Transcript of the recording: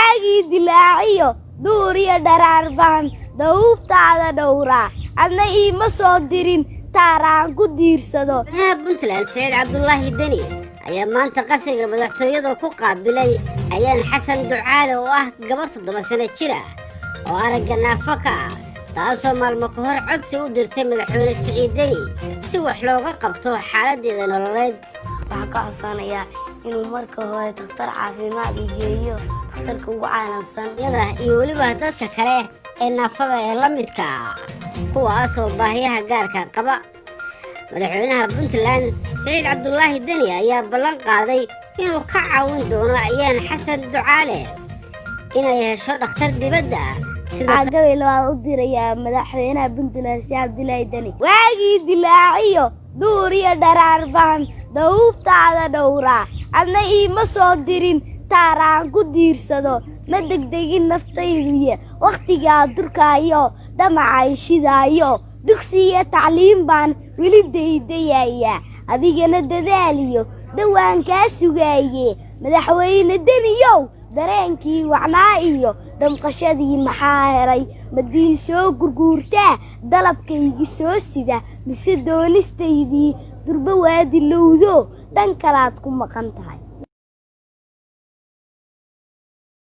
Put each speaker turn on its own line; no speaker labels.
Waagii dilaaciyo duur iyo dharaar baan dawuubtaada dhowraa, adna iima soo dirin taaraan ku diirsado.
Madaxweynaha Puntland Siciid Cabdulaahi Deni ayaa maanta qasriga madaxtooyada ku qaabilay Ayaan Xasan Ducaale oo ah gabar 7 sano jir ah oo aragga naafo ka ah, taasoo maalmo ka hor codsi u dirtay Madaxweyne Siciid Deni si wax looga qabto xaaladdeeda nololeed.
Waxaan ka codsanayaa inuu marka hore takhtar caafimaad i geeyo, takhtarka ugu caalamsan.
Yada iyo weliba dadka kale ee naafada ee la midka ah, kuwaasoo baahiyaha gaarka qaba. Madaxweynaha Puntland Siciid Cabdulaahi Deni ayaa ballan qaaday inuu ka caawin doono Ayaan Xasan Ducaale inay hesho dhakhtar dibadda ah. Sidoo
Waxaan gabay labaad u dirayaa madaxweynaha Puntland Siciid Cabdulaahi Deni. Waagii dilaaciyo duur iyo dharaar baan dawuubtaada dhowraa, adna iima soo dirin taaraan ku diirsado. Ma degdegin naftayduye, wakhtigaa durkaayo dhamacay shidaayo, dugsi iyo tacliim baan weli daydayayaa, adigana dadaaliyo dhowaan kaa sugaaye. Madaxweyne Deniyow, dareenkii wacnaa iyo damqashadii maxaa helay? Madiin soo gurguurtaa dalabkaygii soo sida, mise doonistaydii durba waa dilowdo, dhan kalaad ku maqan tahay?